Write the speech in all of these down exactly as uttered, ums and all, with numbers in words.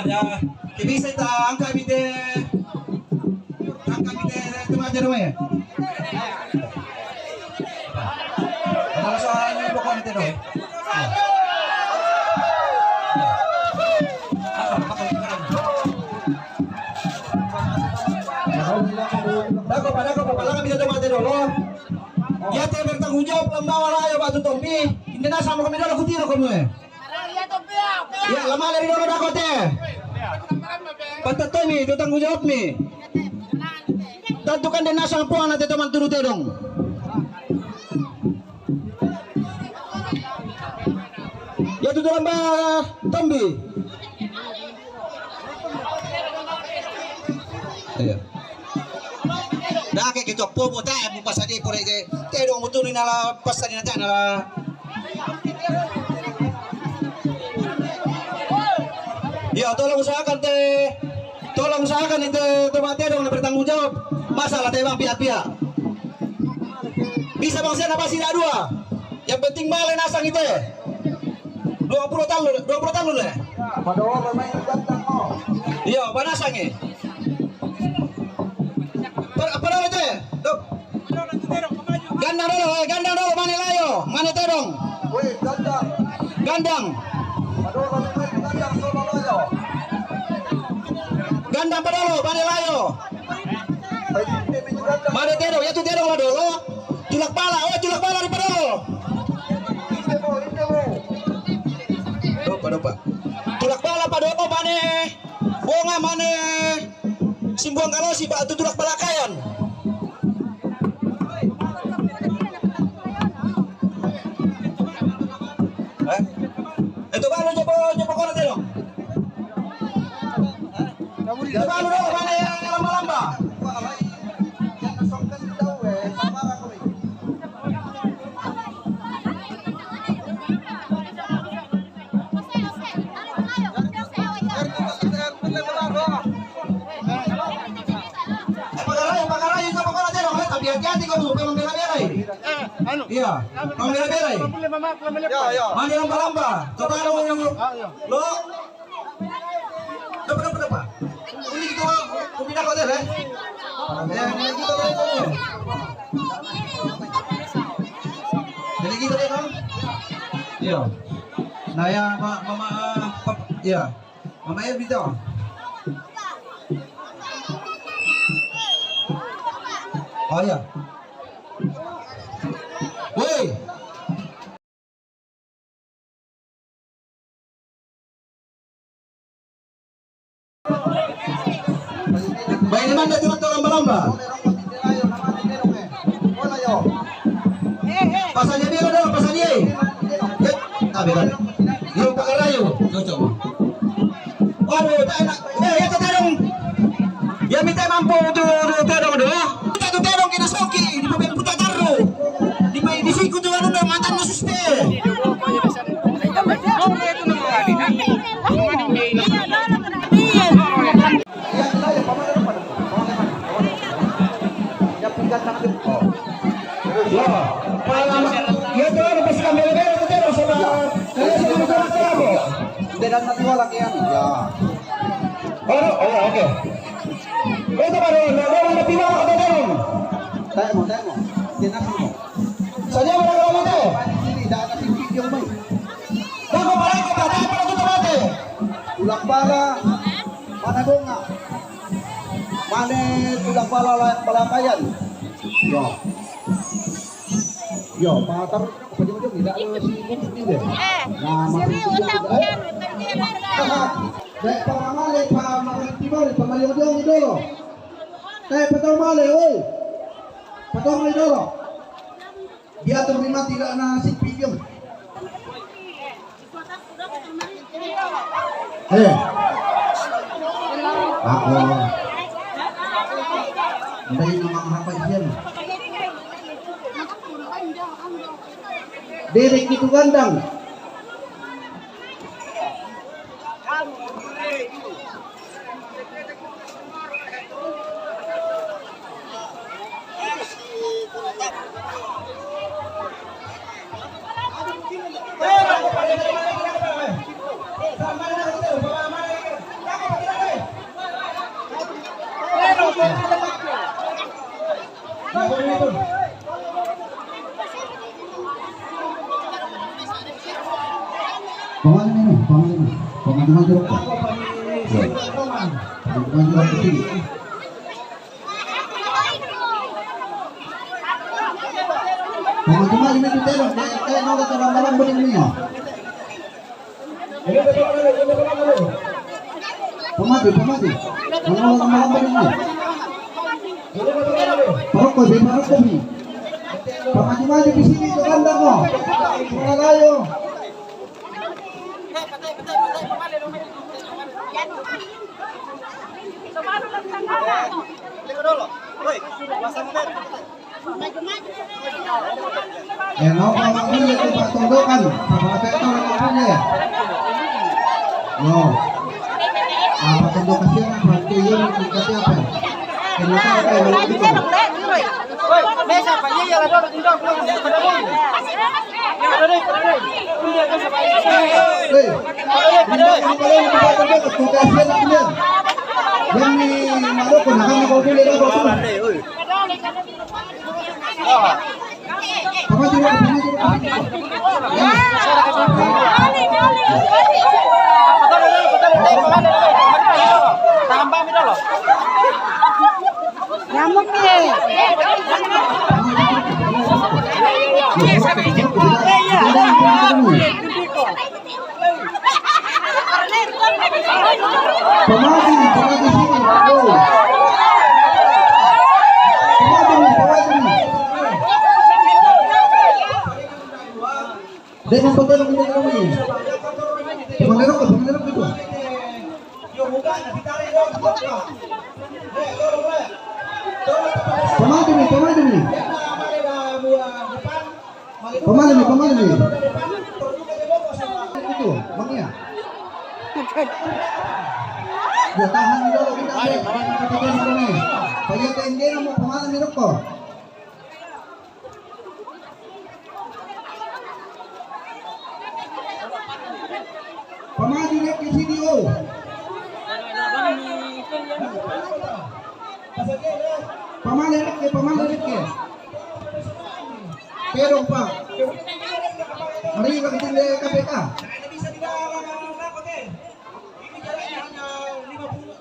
Ya, ke bisa ta angka mi te, angka mi te, te mate rumah ya. Kalau soalnya pokoknya te doh. Dako pa, dako pa, palanga mi te mate dolo. Ya te bertanggung jawab lambawa layo batu tombi. Inde na sama kami dolo kutiro kamu eh. Ya, la male ri dolo dako te. Patattomi tu tanggung jawabmi. Tantu kan den nasang puang na te to mantunu tedong. Ya tu dalam ba tombi. Iya. Dake ke coppo mo tae mo pasadi pore ke tedong mo tunu nala pasadi na nala. Iya, tolong usahakan te, tolong usahakan ite te mate dong bertanggung jawab. Masalah te bang pihak-pihak. Bisa bang saya napa sida dua. Yang penting bale nasang ite. Dua puluh talu, dua puluh talu le. Iya, banasang eh. Padahal itu ya. Gandang dolo, eh, gandang dolo, mane layo, mane tedong. Gandang. Gandang padolo, mane layo. Mane tedong, ya tu tedong la dolo. Tulak bala, oh tulak bala ri padolo. Dopa, dopa. Tulak bala padolo, mane. Bonga mane simbuang kalosi ba tutulak balakayan. Eh? Itu balu jopo jopo kono telo. Itu balu dong mane lamba-lamba. Pakarayu, pakarayu, itu pokoknya dia dong, tapi hati-hati kau tuh, pembela-bela ini. Iya, pembela-bela ini. Mandi lamba-lamba, coba lo, lo. Dapat, dapat, dapat. Ini gitu, kau pindah kau deh, eh. Ya, ini gitu deh, kau. Jadi gitu deh, kau. Iya. Nah, ya, Pak, Mama, Pap, iya. Mama Elvi to. Oh iya. Woi. Baik, di mana turun tolong berlomba? Pasal dia biar dulu, pasal dia. Ya, tapi kan. Yo, pakarayu. Cocok. Waduh, tak enak. Eh, ya, tak tadong. Ya, minta mampu tu, tu tadong dulu. Kita tu tadong kena soki, di pemain putar taruh. Di main di siku tu, anu, mantan suste. Ya, pala, ya, tuh, ada pas kambele-bele, tuh, terus sama, sama, sama, sama, sama. Dia dan nanti wala kian, ya. Oh, oh, oke. Itu baru, nah, dia nanti wala, ada terus. Tanya mau, tanya mau. Dia nanti mau. Sadia mana kalau mate? Ini dah ada video, Bang. Bako pala ko ta, dai pala ko ta mate. Tulak bala, mane bonga. Mane tulak bala la, balakayan. Yo. Yo, patar, pajong-pajong, tidak ada si Bung sendiri. Eh, nah, sini mati utang juga, eh. Utang, utang, utang. Dai pamale, pamale, pamale, pamale, dai patau male, oi. Patau male dolo. Diatur lima tidak nasib pinjam. Eh. Aku. Ndai nama apa isian? Dedek itu gandang. Pamali ini, pamali ini. Pamali ini. Pamali ini. Pamali ini. Pamali ini. Pamali ini. Pamati, pamati. Ano ang mga pamati? Parokko, si parokko, si. Pamati-mati di sini, Joganda mo. Mga layo. Eh, no, Pak Kapolri, itu Pak Tondokan. Pak Kapolri, Pak Kapolri. No. Ah, Pak Tondokan siya na, Pak Kapolri, yun, yung kasi apa? Kaya na tayo, kaya na tayo. Eh, hindi ko pala yung Pak Tondokan, tugas yan, ano yan? Yan ni Maroko, nakakapagpili na ako. Nyamuk nih. Pamati, pamati sini. Pamati, pamati. Dia mempegang ini kami. Pemanero, pemanero gitu. Pamati nih, pamati nih. Pamali ni, pamali ni. Ito, mangiya. Ya, tahan ni Lolo, kita ni. Pagkita ni Lolo ni. Pagkita ni Lolo, pamali ni Lolo. Pamali ni Lolo, C D O. Pamali ni Lolo, pamali ni Lolo. Pero pa, mari ka kitindi K P K.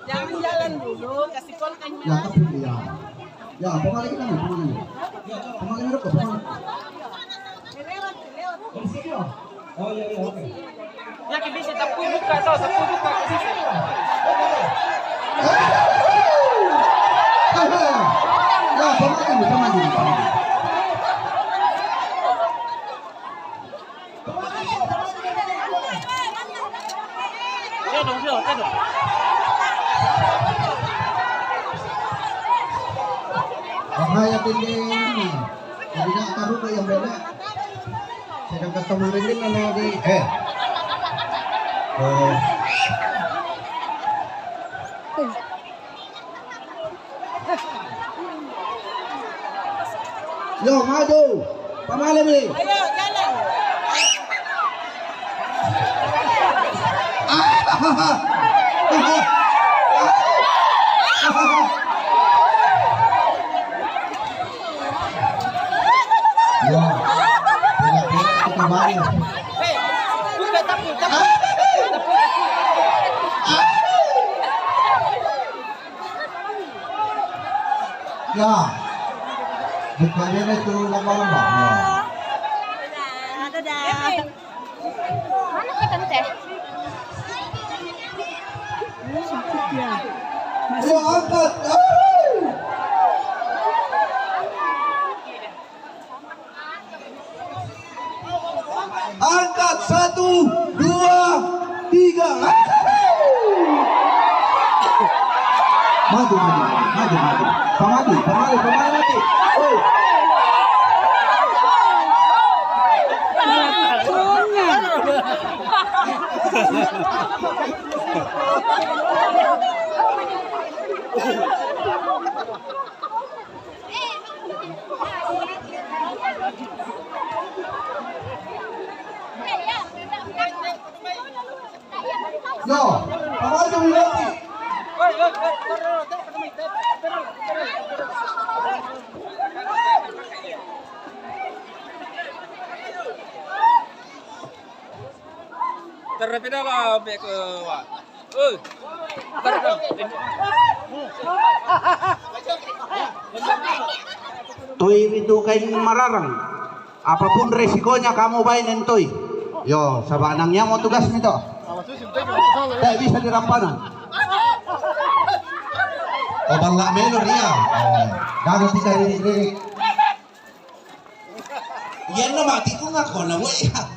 Jalan-jalan dulu, kasih call kan. Ya, tapi ya. Ya, pamali kita ni, pamali. Pamali ni Lolo, pamali. Oh, iya, iya, oke. Ya, que dice, tapu buka, tau, tapu buka, que dice. Ya, pamali, pamali, pamali. Bahaya tinggi ini. Jadi nak taruh ke yang beda. Saya akan ketemu Ringgit mana di, eh. Oh. Yo, maju. Pamali ni. Ayo, jalan. Ya. Pila-pila kita bayar. Hei, buka tapu, tapu. Tapu, tapu. Ya. Buka dia na itu lama-lama. Ya. Dadah, dadah. Mana kita, Teh? Masih. Ya, angkat. Angkat, satu, dua, tiga. Maju, maju, maju, maju. Pamati, pamali, pamali, mati. Oi. No, pamali, pamali. Terlebih dalam, back ke, Wak. Eh, terlebih dalam. Tui itu kain mararang. Apapun resikonya kamu bae nentoi. Yo, saba' nang iyamo tugasmi to. Tak bisa dirampanan. O balla' melor iya. O, dago tika ri, ri. Iyanna mati ku ngako na mo iya.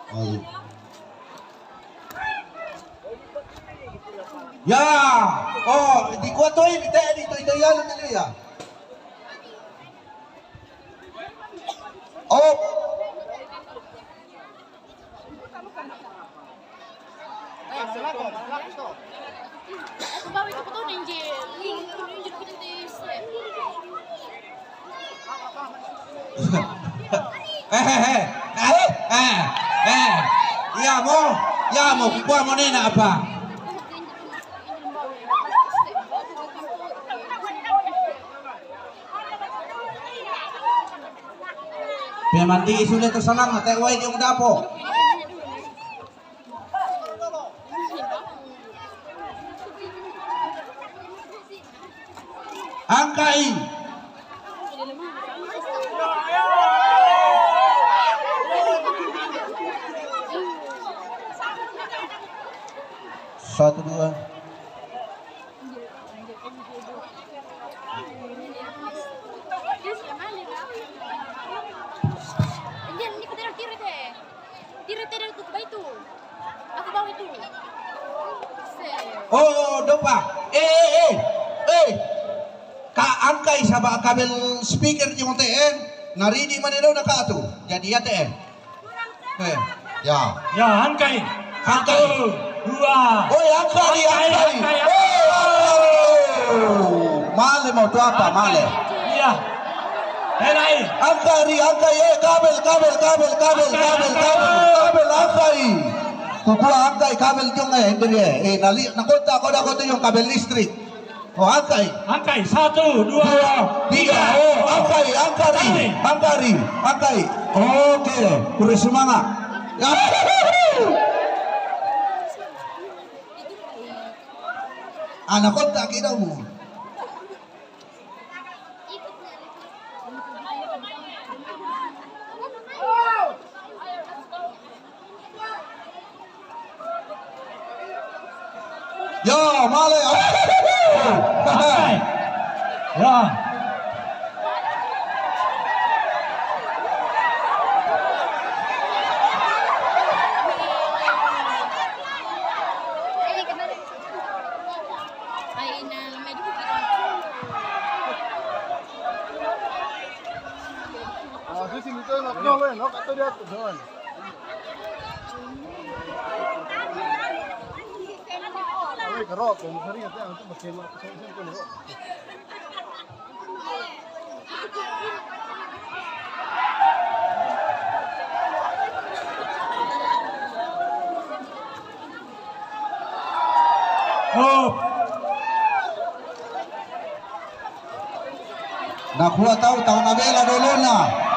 Ai. Ya, o, di kuwa toy, di te, di toy, toy, ya, lu, ya. O. Eh, eh, eh. Eh, eh, eh. Iyamo, iyamo, ku kuwa mo nena apa? Pe manti sule tasalang, te wai di ong dapo. Angka'i. Satu, dua. Tira, tira, tira, tira. Aku bawa itu. Se. O, o, dopa. Eh, eh, eh. Eh. Ka angka'i saba' kabel speaker jong te'e. Naridi mane do naka'tu. Jadi ya te'e. Eh, ya. Ya, angka'i. Angka'i. Satu, dua. Oi, angka'i, angka'i, angka'i. Angka'i, angka'i. Oh, male mo tu apa, male. Iya. Ena'i. Angka'i, angka'i, eh, kabel, kabel, kabel, kabel, angka'i, kabel, angka'i, kabel, angka'i. Ku kuwa angka'i kabel jong, eh, hindri, eh. Eh, nali, nakonta' ko da ko tu jong kabel listrik. O, angka'i. Angka'i. Satu, dua, dua, tiga. Tiga. O, angka'i, angka'i ri. Angka'i. Angka'i ri. Angka'i. Oke, kurang semangat. Ya. Ana' konta' kita mo. Ya, male. Hai. Ya. Ah, sisi nito na, no, no, no, kato dia tu, no. Oy, karo, kung sariya tayo, ito, mas kailangan ko sa isang kulo. Oh. Na kuwa tau, tau na bela dolona.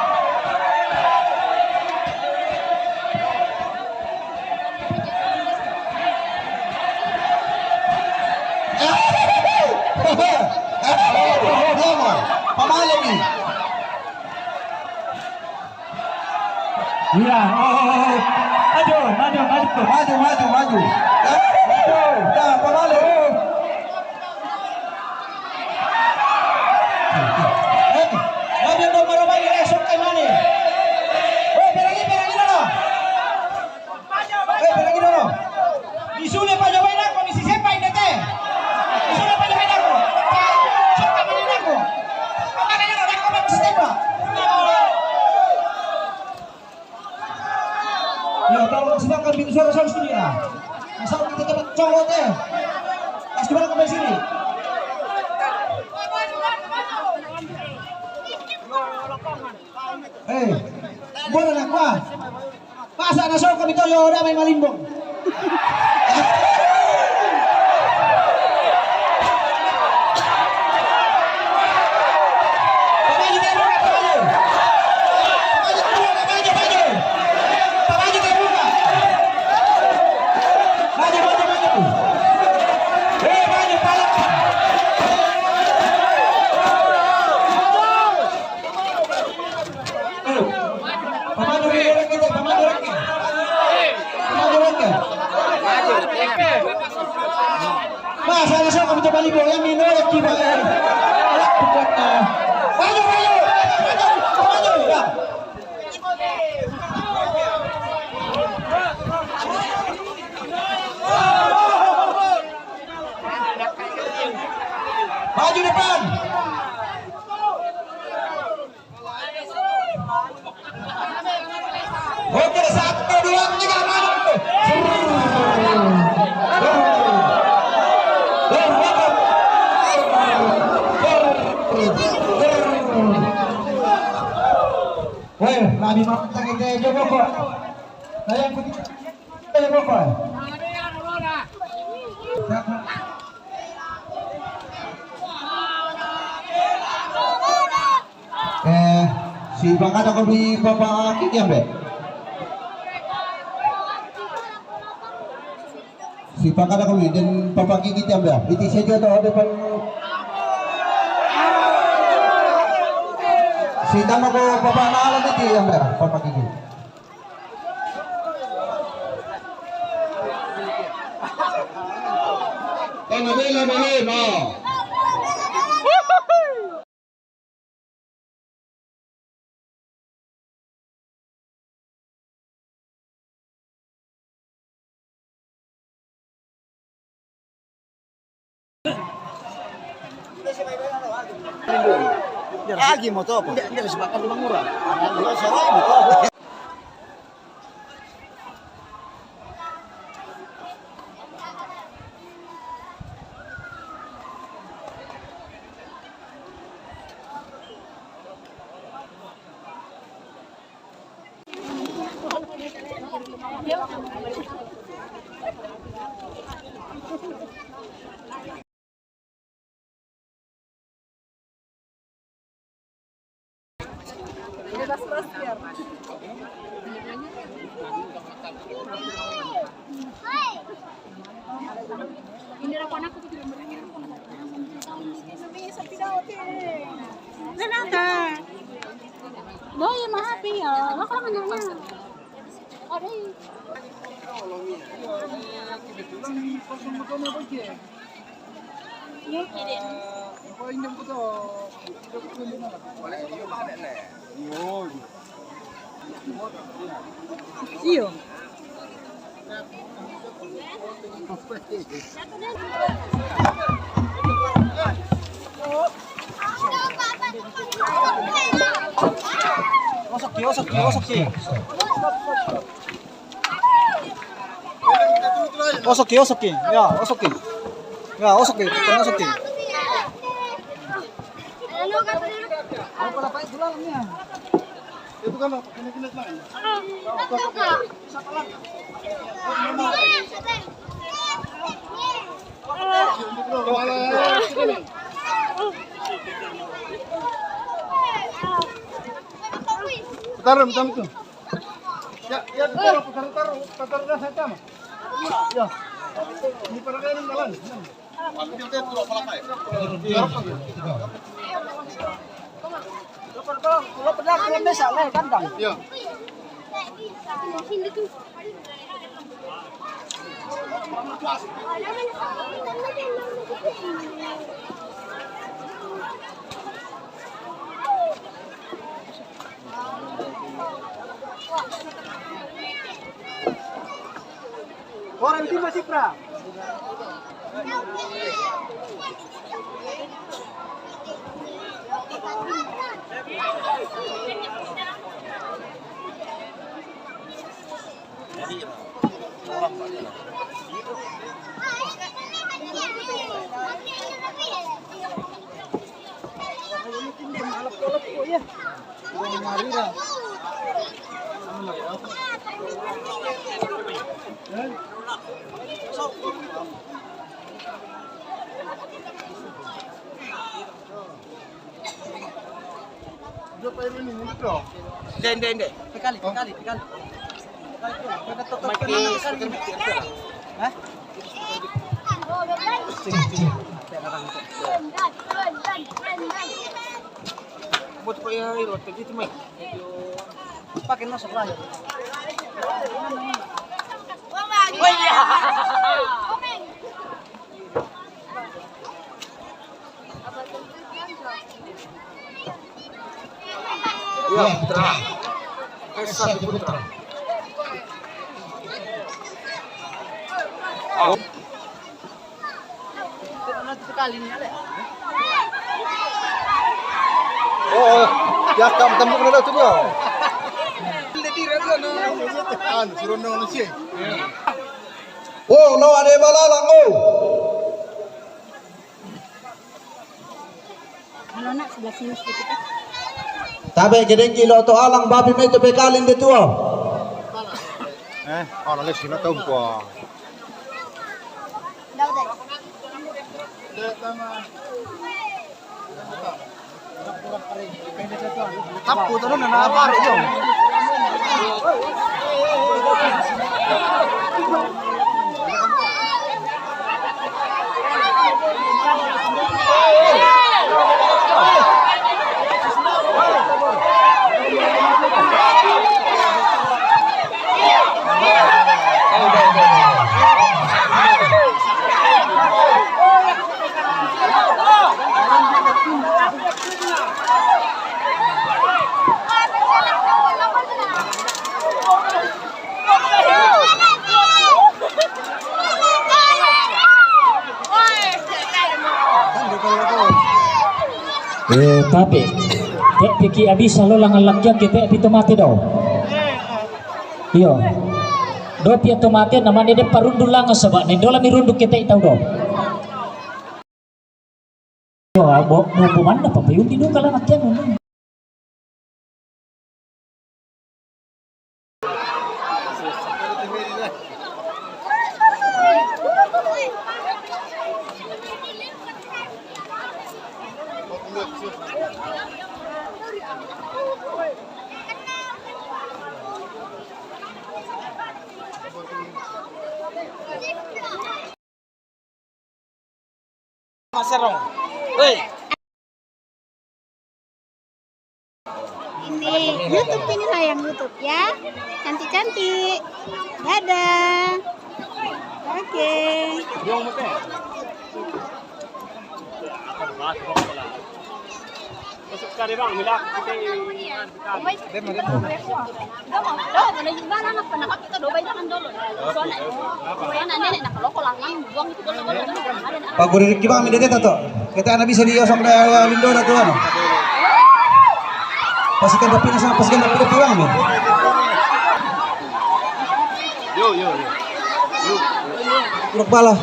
Pamale mi. Iya, oh, oh, oh. Maju, maju, maju. Maju, maju, maju. Maju. Ya, pamale. Eh, maju dong, baru main, eh, sok kayak mana? Eh, pergi, pergi dulu. Eh, pergi dulu. Isule pa Jawa Barat, kami si Sepa ini teh. Isule pa Jawa Barat. Sok kayak mana aku? Apa kayaknya orang kau masih Sepa? Pintu suara sound studio ya. Asal kita cepat cokot ya. Pas gimana kembali sini? Eh, boleh nak kuat. Masa na so kami toyo na may malimbong. Papayo tayo muna, papayo. Papayo tayo muna, papayo, papayo. Papayo tayo muna. Papayo, papayo, papayo. Eh, papayo, papayo. Pamandu reke, pamandu reke. Pamandu reke. Mas, ayo, sok, kami coba libur, ya, minum, ya, kita, ya. Alah, bukan, ya. Maju, maju, maju, maju, maju, ya. Maju depan. Oke, satu, dua, tiga, maju. Weh, lagi mau kita kita aja pokok. Nah, yang ketiga, aja pokok. Eh, si Bangkada ko bi Papa Kiki ambe. Si Bangkada ko bi den Papa Kiki ti ambe. Iti sejo to depan. Si tama ko Papa Nala ti ambe, Papa Kiki. Tama bela bale, no. Agi mo to, po. Hindi, hindi, mas baka lumang mura. Ano, saray mo to. Nanata. Boy, mahappy ya. Wala ka lang na niya. Aray. Iyo. Osoki, osoki, osoki. Osoki, osoki. Ya, osoki. Ya, osoki. Tengah osoki. Taruh, taruh tu. Ya, ya, taruh, taruh, taruh, taruh dah saya taruh. Ya. Ini pada kanan jalan. Lo pernah, lo pernah, lo pernah, kandang. Ya. Orang itu masih pra. Nde, nde, nde. Pekali, pekali, pekali. Hah? Buat ko ya, iro, gitu, Mai. Pakai masuk lah. Oh iya. Ya, putra. Esa putra. Oh, ya kamu tembuk na daw tu dia. Anu, suruh nang manusia. Oh, lawan dia balalang, oh. Kalau nak sebelah sini sedikit, ya. Tabe' ke dengki lo to alang babi mai tu pekalin de tuo. Eh, alang le sino to ko. Daw, daw. Tapu to na na pare yo. Eh, tapi, te' piki' abisa lo langan lakkian ke te' pito mate do. Iyo. Do pia to mate namane de' parundu langan saba' ne do la mirundu ke te' tau do. Yo, abo, no, pemanna papayundi duka la makkianu. Maserong. Hei. Ini YouTube ini sayang, YouTube ya. Cantik-cantik. Dadah. Oke. Masuk sekali, Bang, mila kita. Paguriki' bang mi dede to. Kete' ana bisa di osong de lindo na tuan. Pasikan dapi' na sa, pasikan dapi' na tuan mi. Yo, yo, yo. Yo. Kurang pala.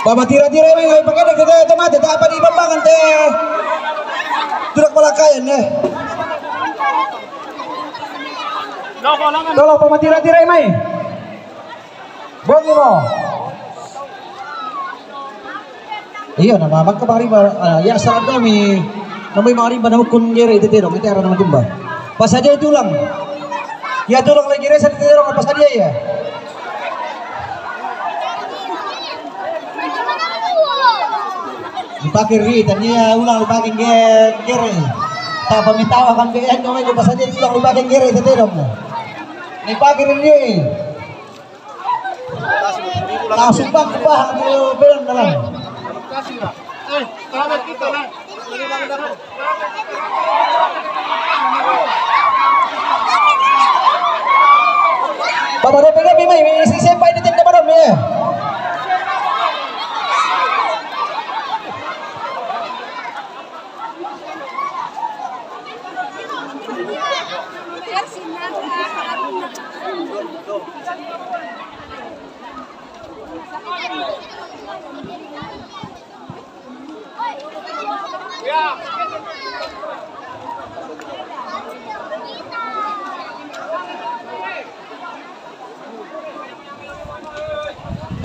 Pamatira-tira mai, ngai pakada kita tomate, ta apa di bambangan te. Tulak palakayan, eh. Tolong pamatira-tira mai. Bongi mo. Iyo, nama makka bari ba, ah, ya, salam kami. Nama mari ba na ukun gere ite tedong, ite ara nama timba. Pasadia itu ulang. Ya, tulang lagi resa ite tedong, pasadia ya. Dipakai ri, tania ulang dipakai ge-, gere. Tak pamitawa kan ge-, eh, nama itu pasadia itu ulang dipakai gere ite tedong. Dipakai ri. Langsung bang, bang, di belakang dalam. Bapak Robi, Robi, mai, mai, isi sempai di tim Bapak Robi, ya.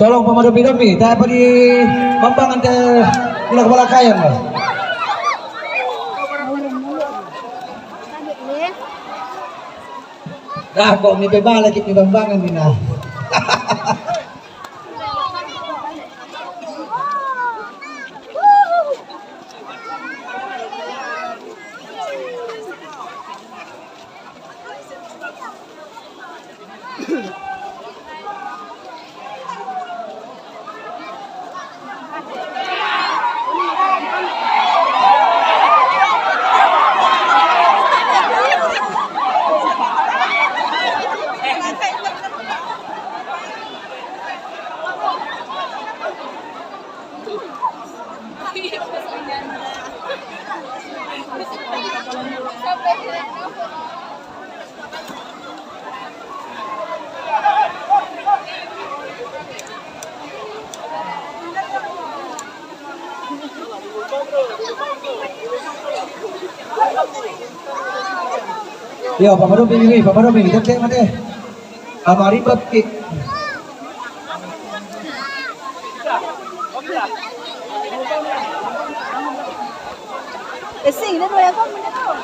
Tolong pamadopi-dopi, tak apa di Bambangan te, ulah kepala kayang. Dah kok mi pe bala ki mi Bambangan mi na. Yo, pamadopi mi, pamadopi mi, tete mate. Pamaribat ki. Pesing, dia boleh apa benda tu?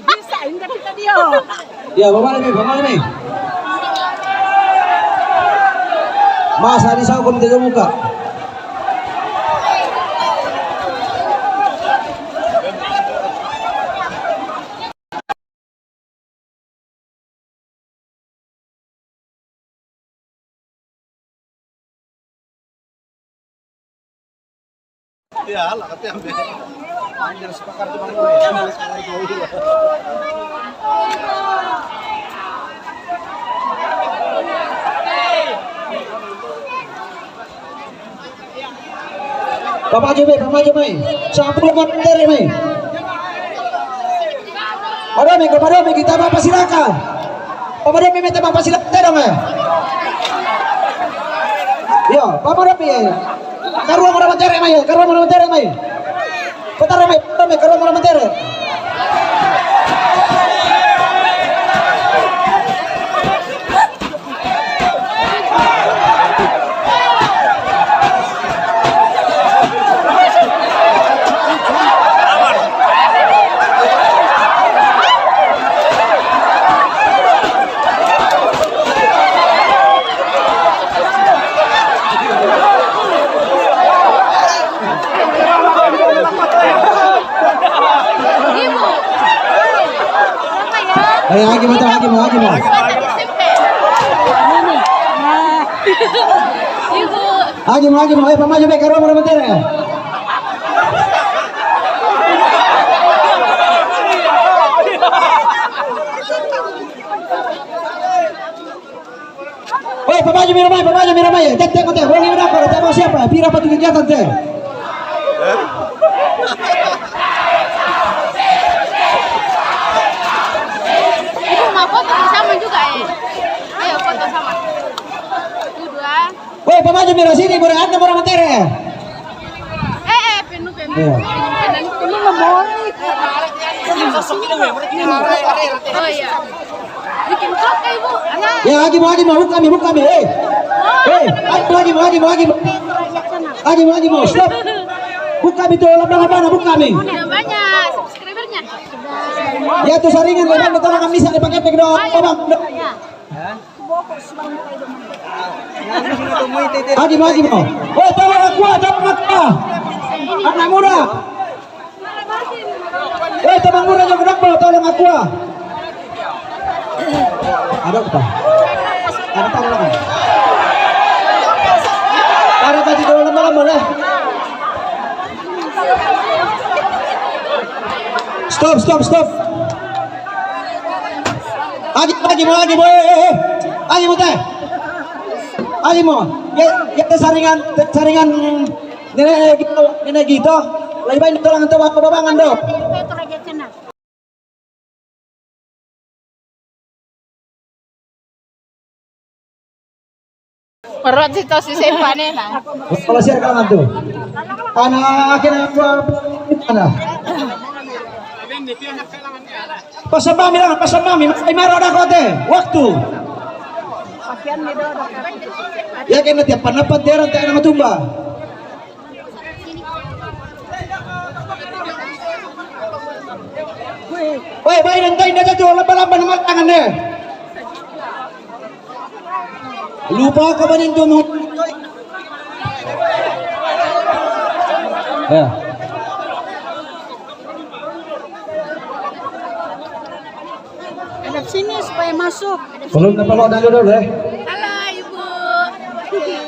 Bisa, ini kita dia. Ya, pamale mi, pamale mi. Masa di saung ko mi te jo muka. Pamaju mai, pamaju mai. Sapuluh meter mai. Pamadopi mi, pamadopi mi, kita mau pasilaka. Pamadopi mi, kita mau pasilaka dong, eh. Yo, pamadopi mi, eh. Karuang orang mencari mai, eh. Karuang orang mencari mai. Putar mai, putar mai, karuang orang mencari. Ayo, agi mo, agi mo, agi mo. Agi mo, agi mo. Eh, pamaju mai, karuang orang mencari. Oi, pamaju mi ro mai, pamaju mi ro mai. Tete ko te, wong ini apa? Tete mau siapa? Pira apa tu kegiatan te? Itu mau foto sama juga, eh. Ayo foto sama. Itu dua. Woi, pamaju mi ro sini, bore anda orang mencari. Eh, eh, penuh, penuh. Iya. Penuh, penuh, penuh. Oh, iya. Bikin vlog kah, Ibu? Anak. Ya, agi mo, agi mo, buka mi, buka mi, eh. Oh. Eh, agi mo, agi mo, agi mo, agi mo. Agi mo, agi mo, stop. Buka mi tu, laba-laba na, buka mi. Udah banyak subscribernya. Ya, tu saringan, lebar, tolong kami bisa dipakai, pakai doang. Oh, iya. Abang. Iya. Agi mo, agi mo. Woi, tolong aku, tolong aku. Anak muda. Woi, teman muda, jangan kenapa, tolong aku. Ada apa? Ada apa, ada apa? Ada apa, tidak lama-lama lah. Stop, stop, stop. Agi, agi mo, agi mo, eh, eh, eh. Agi mo, te. Alimo, ya, ya, te saringan, te saringan Nene Gito, Nene Gito. Lagi bain tolong tu apa babangan do. Perot si to si sepa ne na. Kalau siar kalangan tu. Anak akhirnya apa? Anak. Pasal mami lah, pasal mami. Ay, maro na kote. Waktu. Ya kena tiap panapat dia orang tak ada matumba. Woi, bain nanti indah tu lamba-lamba nama tangan deh. Lupa kau banin tu mu. Ya. Hadap sini supaya masuk. Belum dapat lo dulu deh. Halo, Ibu. Thank you.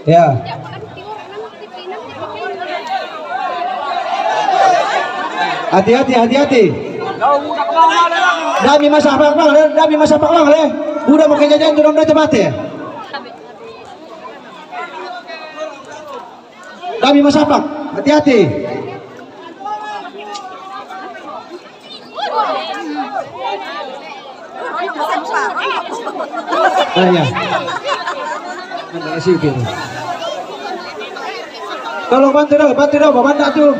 Ya. Hati-hati, hati-hati. Dami masa apa bang? Dami masa apa bang le? Udah mau kejadian tu dong tempat ya. Dami masa apa? Hati-hati. Ah, ya. Ada isi itu. Tolong bantu dong, bantu dong, bantu tu.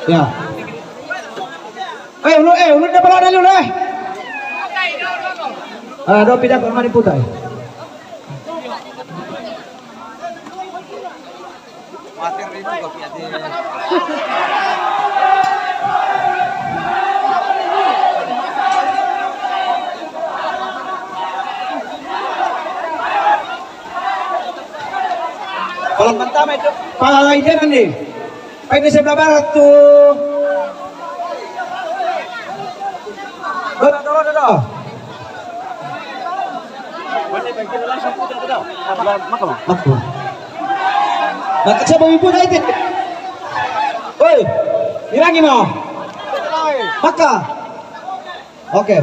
Ya. Eh, ulu, eh, ulu, dapat ada ulu, eh. Ah, do pindah ke mana putai? Kalau pertama itu, Pak Ijen ni. Pak ini sebelah barat tu. Dora, dora, dora. Aku. Maka siapa ibu dah itu? Oi, bilangi mau. Maka. Oke.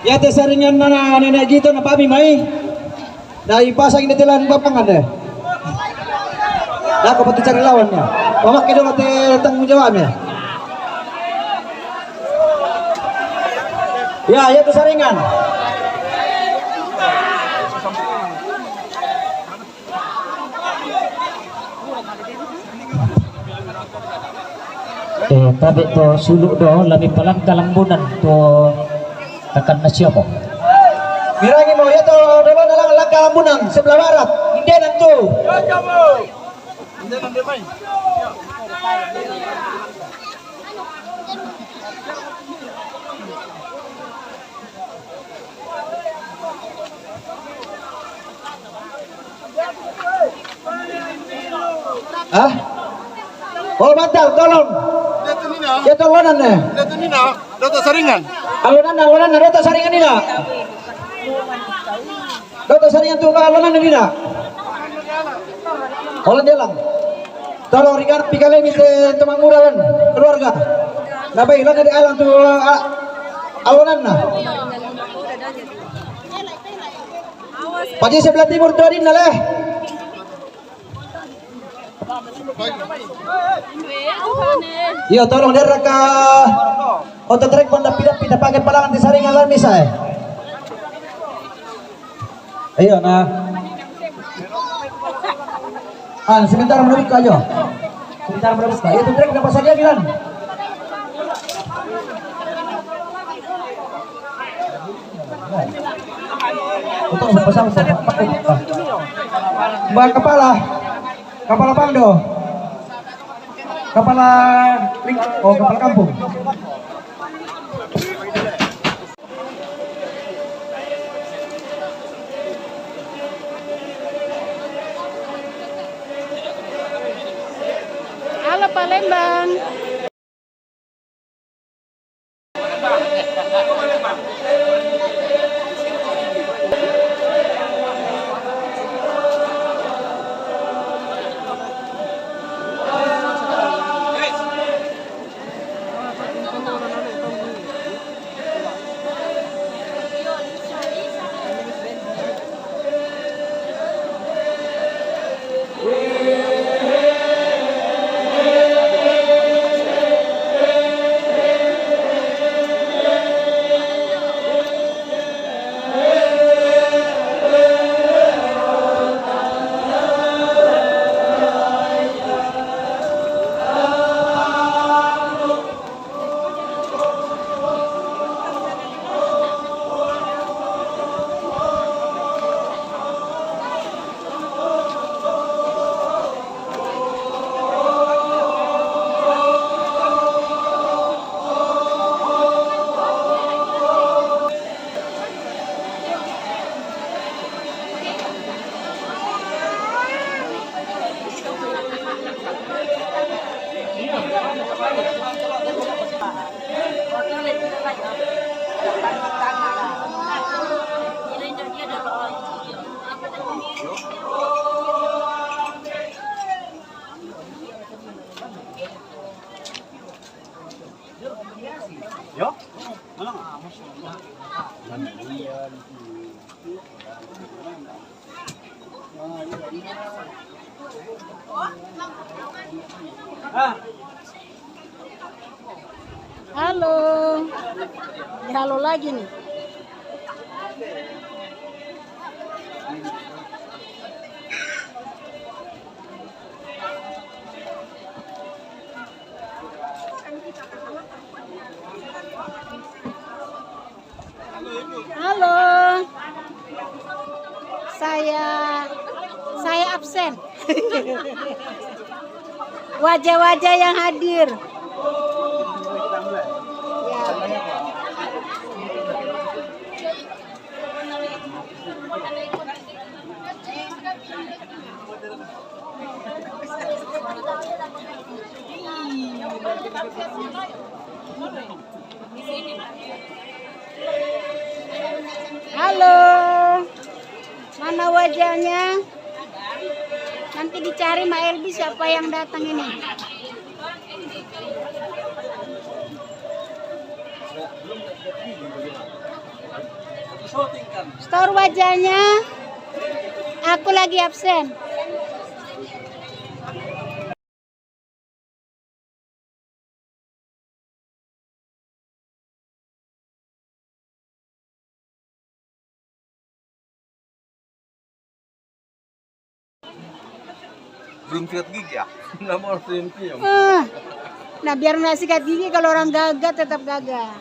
Ya, te saringan nana nenek gitu na pami mai. Dai pasang ini telan bapangan deh. Dah kau pati cari lawannya. Bawa ke dulu te tanggung jawabnya. Ya, ya tu saringan. Eh, tabe to suluk do, lami palang kalambunan to takan na siapa. Mirangi mau ya to, dolo dalam langkah lambunan sebelah barat. Indenan tu. Hah? Oh, bantal, tolong. Dia tu Nina. Dia tu alonan eh. Dia tu Nina. Dota Saringan. Alonan, alonan, Dota Saringan Nina. Dota Saringan tu alonan Nina. Tolong dia lang. Tolong ringan pikale mi te teman muralan keluarga. Na baik lah dari alang tu, ah, alonan na. Paji sebelah timur tu adin na leh. Iyo, tolong dia raka. Oto trek pon dapi-dapi na pakai palangan di saringan lan misa eh. Ayo, nah. Ah, sebentar menurut aja. Sebentar menurut aja. Itu trek dapat saja bilang. Utang pasang sama. Mbak kepala, kepala pando, kepala ling-, oh, kepala kampung. Halo Palembang. Halo. Ya, halo lagi nih. Halo. Saya saya absen. Wajah-wajah yang hadir. Ya. Halo. Mana wajahnya? Nanti dicari Mak Elbi siapa yang datang ini. Store wajahnya. Aku lagi absen. Belum sikat gigi ya? Nggak mau harus senyum-senyum. Ah. Nah, biar nggak sikat gigi, kalau orang gagah tetap gagah.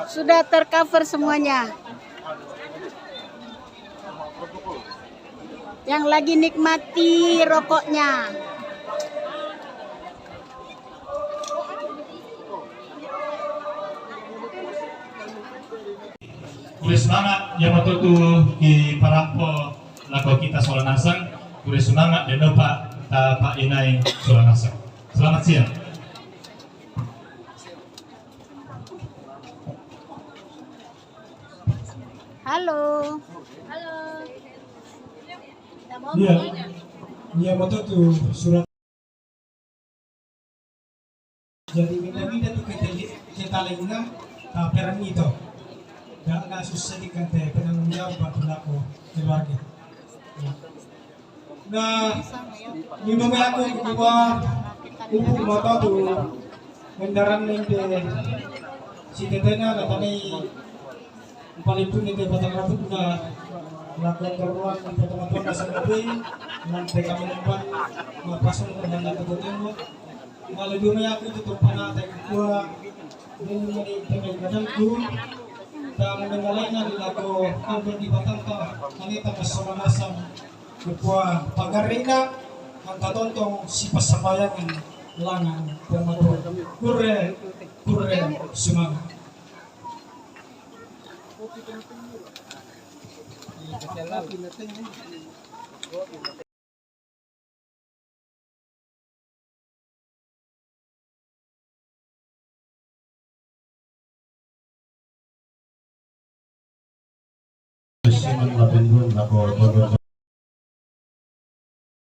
Sudah tercover semuanya. Yang lagi nikmati rokoknya. Kulle semangat, ya, matotu ki parampo lako kita sola nasang, kulle semangat, dan lupa ta pa inai sola nasang. Selamat siang. Halo. Halo. Iya. Iya, matotu surat. Jadi, minta-minta tu kita, kita lainnya, tak perang itu. Dan nggak susah di kante penanggung jawab buat pelaku keluarga. Ya. Nah, minum aku kedua, ibu mata tu, kendaraan ini, si tetena, datang ni, Paling pun itu batang rambut na lakukan keruan di pertemuan dasar lebih nanti kami empat mapasung dengan kata tembok. Malah dulu ya aku itu tumpana tak kuat. Dulu ini tengah badanku. Tak mendengar lain di lagu hampir di batang tak. Kami tak bersama nasam. Kepua pagarina. Anta tontong si pasambayangan langan pematur. Kurre, kurre semangat.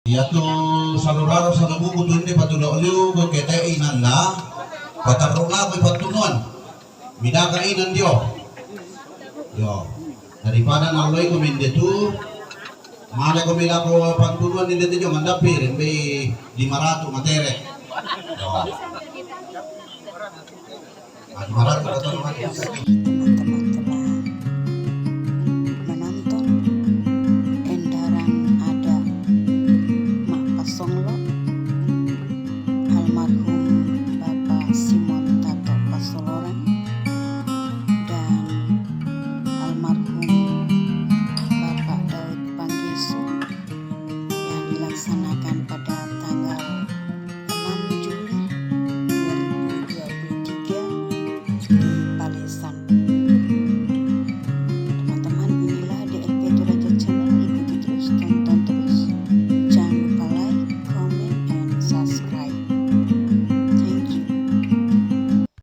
Iya tu saluraro satu buku tu inde patulo liu ko kete inanda pataruna ko patunuan. Midaka inan dio. Yo. Daripada naloi ko mende tu male ko mila ko patunuan inde tu jo mandapi rembe lima ratus matere. Yo. Ah, lima ratus atau lima ratus.